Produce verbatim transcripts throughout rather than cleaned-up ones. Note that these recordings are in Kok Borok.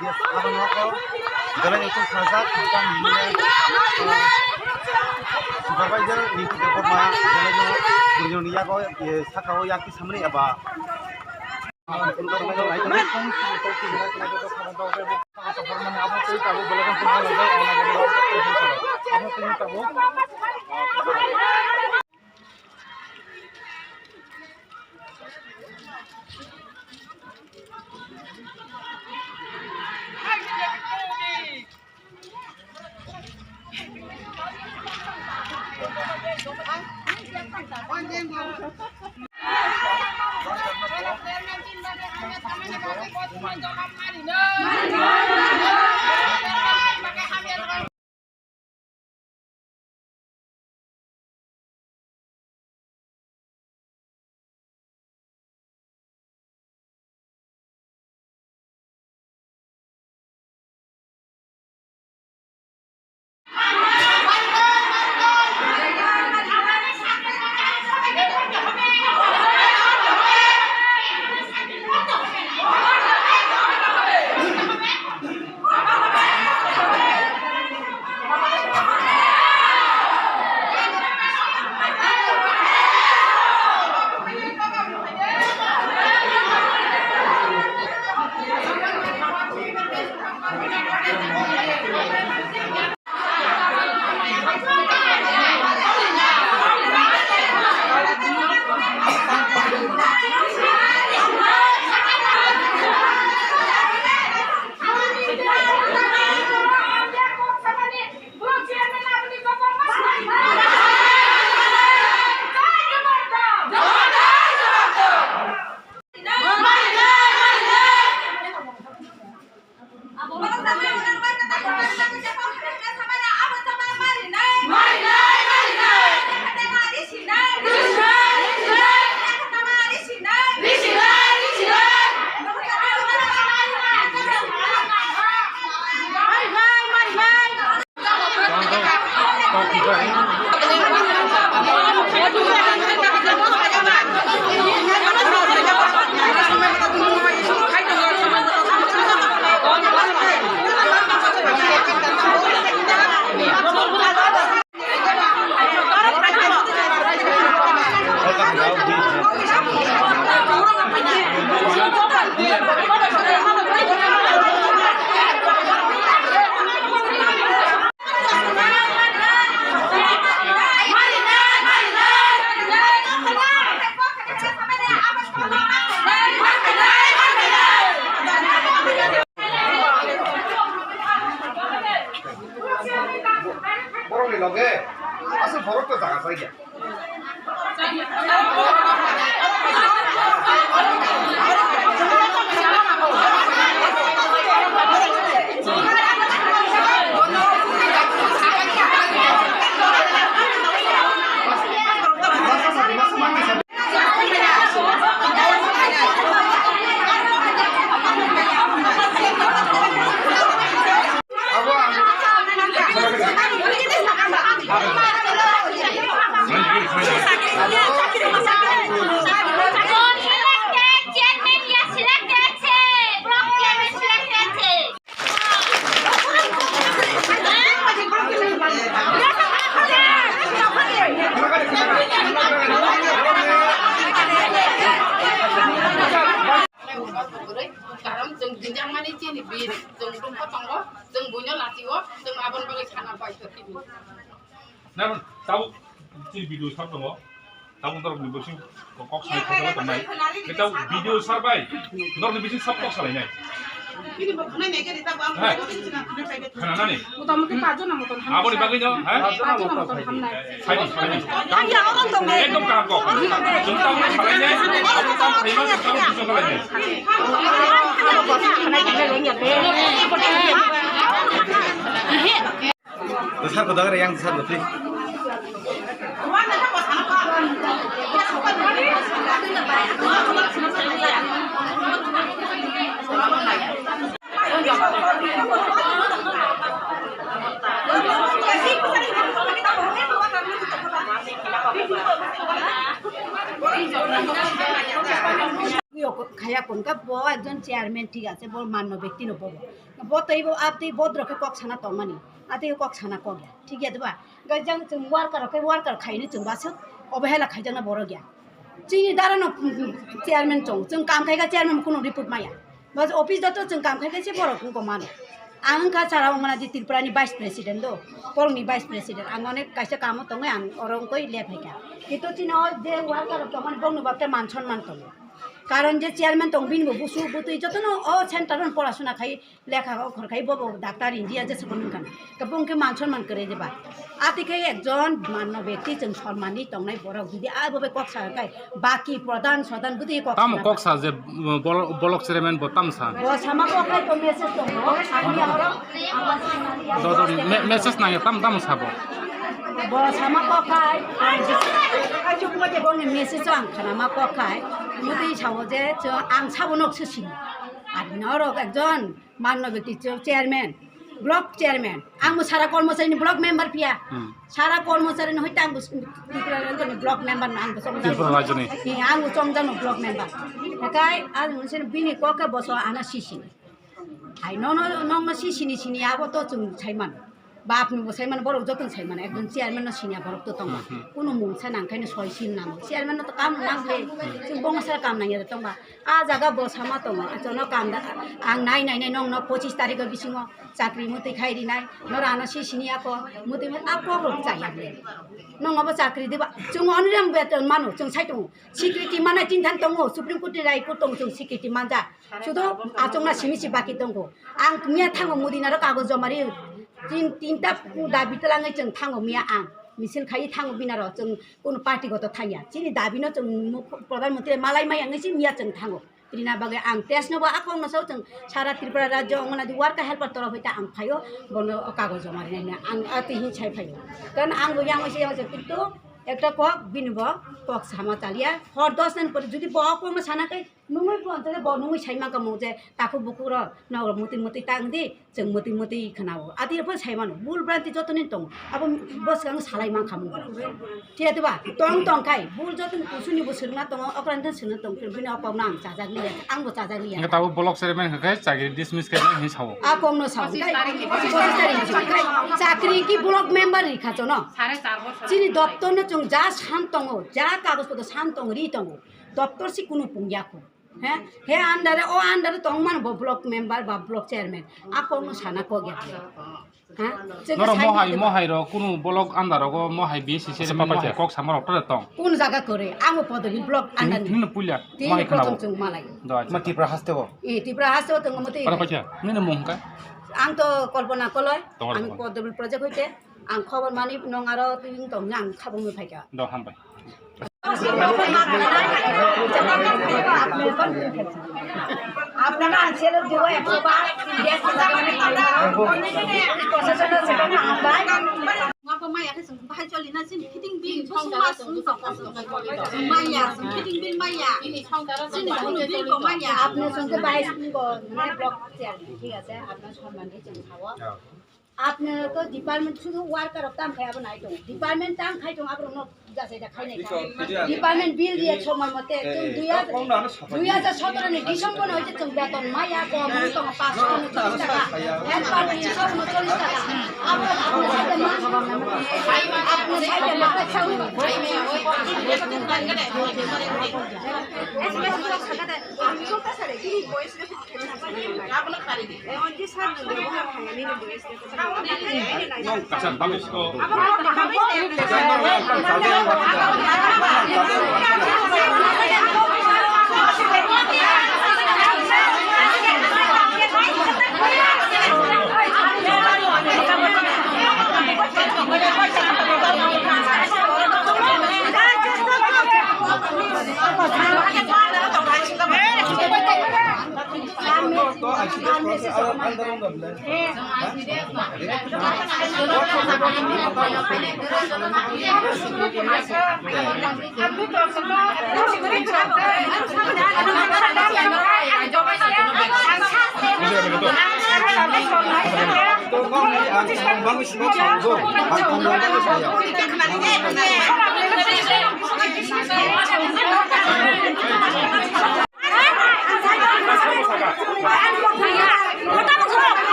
Yes, aboni nogo belai no tong sajak, tongkha hinmani, ah, supervisor Rinki Debbarma belai no bwrwi ni yago, eh, saka o yakti samani eba. Borokni loge aswk borok to jaga chaya. Karon chwng dinjakmani chini bir, chwng dukho tongo, chwng buino lachio, chwng aboni bagwi sana bai khe tini. Nang tabuk chini video sab tongo, tabuk norokni bising kok sai kok tongnai. Khe tabuk video sab bai norokni bising sab kok salainai. Hai. Khananani? Motamoti pajona moton hamya. Aboni bagwi no, ha? Pajona moton hamya. Saidi, saidi. Ekdom kaham kok. Chwng tamo khalai nai, tamo tamo khalai nai, tamo tamo khalai nai. Sir ko dagar yang sir ko, please. Ya kon ka bo ekjon chairman thik ase, bo manno bekti no bo. Bo tei bo, a tei bo dro khe kok sana tongmani. A tei kok sana kok ya. Thik ya diba? Ga jang chwng worker khe worker khaini chwng ba suk. Obo hela khaijana borok ya. Chini dara no, mm, mm, chairman chong. Chwng kam khai ka chairman kuno report maya. Bas office dato chwng kam khai kaise borok wngkha mano. Ang wngkha sara wngmana di Tripura ni vice president do, borok ni vice president. Ang onek kaisa kamo tongwi ang oro wngkoi lep hai kha. Kintu chini o je worker rok tongmani bokni bagwi man sonman tongo. Karon je chairman tong bini bo busu butwi jotono o center o porasona khai lekha okhor khai bo bo doctor engineer jesa kono wngkha. Khe bo wngkhe man sonman kwrwi diba? Ati khe ekjon manno bekti chwng sonmani tongnai borok, jodi abo bai kok sa khai, baki pradhan sodhan bwtwi kok tamo sana kok sa je, um, bol-, bolok chairman bo tam sa. Bo sama kok khai to message tongo, ani oro, Do, do, me-, message nangya tam tam sabo. Bo sama kok khai, boni message ang khana ma kok khai, mutwi sao je, chwng ang sabo nok se sini. Ani norok ekjon manno bekti chairman, block chairman. Ang bo sara kormochari ni block member phiya. Hmm. Sara kormochari ni hoite ang bo Tripura Rajya ni block member no ang bo chongjak. Tripura Rajya ni. Ni ang bo chongjak no block member. Hakai ang mo se bini kok khe boso ana sisi. Hai no no no no sisi ni sini abo to chwng saiman. Bap ni bo saiman borok joto saiman. Ekdom chairman no sini borok to tongma. Hmm, hmm. Kuno mungsa nang khaino soi sin nang. Chairman no to kam nang le. Chwng bongsa kam nang ya tongba. A jaga bo sama tongo, achono kanda, ang nai nai nai nongno pochis tarikh o bisingo chakri mutwi khai rinai, noro ano si sini ako, mutwi mutwi a kok rok chaya ble. Nongo bo chakri diba, chwng onrang beton mano, chwng sai tongo, security mana tin than tongo, Supreme Court ni rai kut tongo, chwng security manja. Sudo achongna simi si baki tongo. Ang miya thango mudina ro kagoz jomari, tin, tinta dabi twlangwi chwng thango miya ang, misil khai thango binaro chwng. Kuno party goto thangya. Chini dabi no chwng mukh-, Pradhan Mantri malai maya wngwi si miya chwng thango. Rina bagwi ang test no bo a kok no sao chwng sara Tripura rajyo ongna di worker helper torof hoite ang phaio bono o kagoz joma rinai hwnwi ang a twi hin sai phaio. Karon ang bo yang se yang se kintu ekta kok bini bo kok sama chaliya. Hor dos din pore jodi bo o kok no sana kai Nungwi bo, tei bo nungwi sai mankha mo je takhuk bukhuk rok, nok rok mutwi mutwi tang di, chwng mutwi mutwi khwnao. Ati rok phano sai mano, bul branti joto ni tongo. Abo bwskango salai mankha mo. Thik ati ba? Tong tong khai, bul joto ni kusuni bo swrwngna tongo, okra ni swrwngna tongo, bini o kok no ang chajak liya, ang bo chajak liya. Hingke tabuk block chairman hingke chakri dismiss khe nai hinwi sao. A kok no sao. Pochis tarikh ni simi khai chakri ki block member ri kha chono. Chini doptor no chwng ja san tongo, ja kagoj potro san tongo, ri tongo. Doptor si kunu pung ya kho. He, he under o under tong man bo block member ba block chairman. A kok no sana kok ya. Ha? Chwng Norok sai mohai, ma mohai rok kunu block under rogo mohai B C C Acha chairman papa mohai kya? Kok sama rok tora tong. Kun jaga kore? Ang bo podobi block under ni. Nino puila Tini mohai prothom khwnabo. Chwng malai. Do acha. Ma Tripura haste bo. E, Tripura haste bo tong mo tei. Para pacha. Nino mung ka? Ang to Kalpana Koloi. Tongor Ang tongor. Podobi project hoite. Ang khobor mani nong aro twi wng tong ang khabangwi phaikha. Do hambai. আপনারা আছেন দুই একশো বার, প্রশাসন আছে না আমরা? Maya, sing kiting bil, maya, sing kiting bil, maya. Sini, sini, bil, maya. আপনার সঙ্গে বাইশ দিন, মানে, ব্লক চেয়ারম্যান, ঠিক আছে? আপনার সম্মান দিয়েছেন, খাওয়া। Apni to department sudu worker rok tam khai abo nai tongo. Department tam khai tongo, aborok no jasai da khai nai kha. Department bill diya somoi mote, chwng dui hajar, dui hajar sotoro ni December no hoite chwng beton maya, kom wng tongo panch sho uncholish taka. Head party sho uncholish taka. Aborok apni side ma, apni side ma.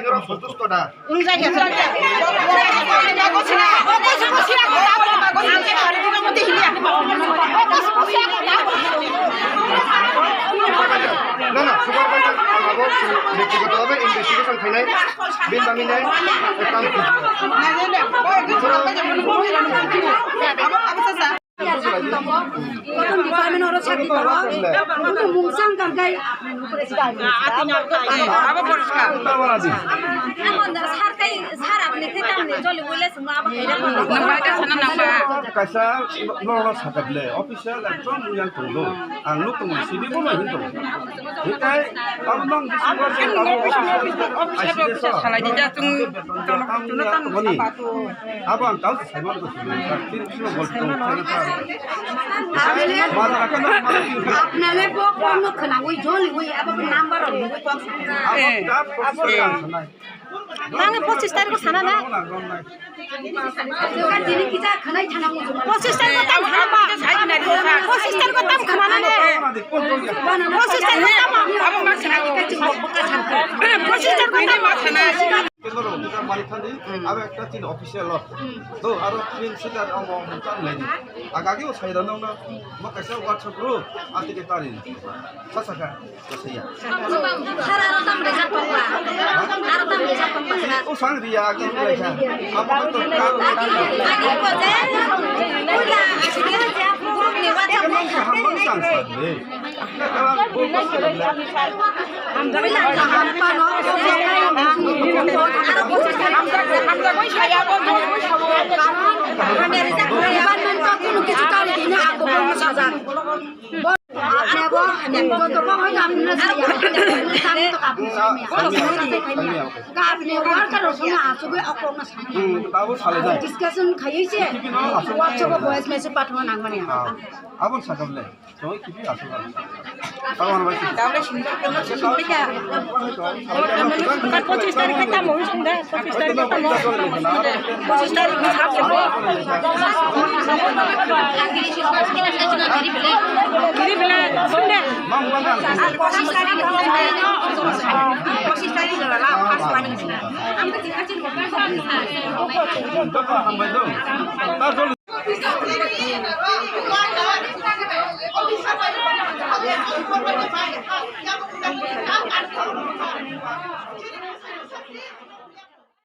Santusto da. Na, na, supervisor ang abo bektiguto bhabe investigation khainai, bini bagwi nai, ekam. Koton department oro sakni tongo. Koton mungsang kangkai. Abo sar kai, sar apni khe tamni joli bole sungno abo hai da. Nang bai ka sana nang ba. Kaisa norok sakha bele, official ekdom yang tongo. Ang nuk tongo, sini bo nai tongo. Hikai, abo nang bisi bo se abo official. Official officer salai di ja tung. Ang nuk tongo ni. Abo ang kau sai man ko sini. Tin sini bol tongo. Apnale bo kono khna ui joli ui abo number ui kok. Abo ta official ang sanai. Nang pochis tarikh sana na? Joga dini kita khanai thana mo. Pochis tarikh tam khana ba. Pochis tarikh tam khana na ne. Pochis tarikh tam. Abo ma khana. Pochis tarikh tam ma khana. Kendro kita mari thandi, abo ekta tin official lo. To aro tin sitar amo mutan lagi. Agagi o sai rano na. Mo kaisa WhatsApp group ati ke tarin. Sasaka. Sara aro tam rejak tongba. Aro tam rejak tongba sara. O sang riya agi ko lekha. Abo to ka. Agi ko je. Ola asli je group ni WhatsApp. Kaham bang sang sa de. Hamjagwi saya bo. Department to kunu kichu tari dina ako bono sajak. Apni abo, joto kok hoito apni na saya. Tamo to apni saya. Ka apni worker rok songna asugwi ako na saya. Hmm, tabo salai jai. Discussion khayoi se. WhatsApp o voice message pathona nangmani. Ah, abon sakam le. Choi kibi asuk. Tabo ano bai. Tabo le sini. Pochis tarikh khe tamo hwnwi song da, pochis tarikh khe tamo. Pochis tarikh khe sab sabo. Giri bela, song da. Pochis tarikh khe, pochis tarikh khe la first warning.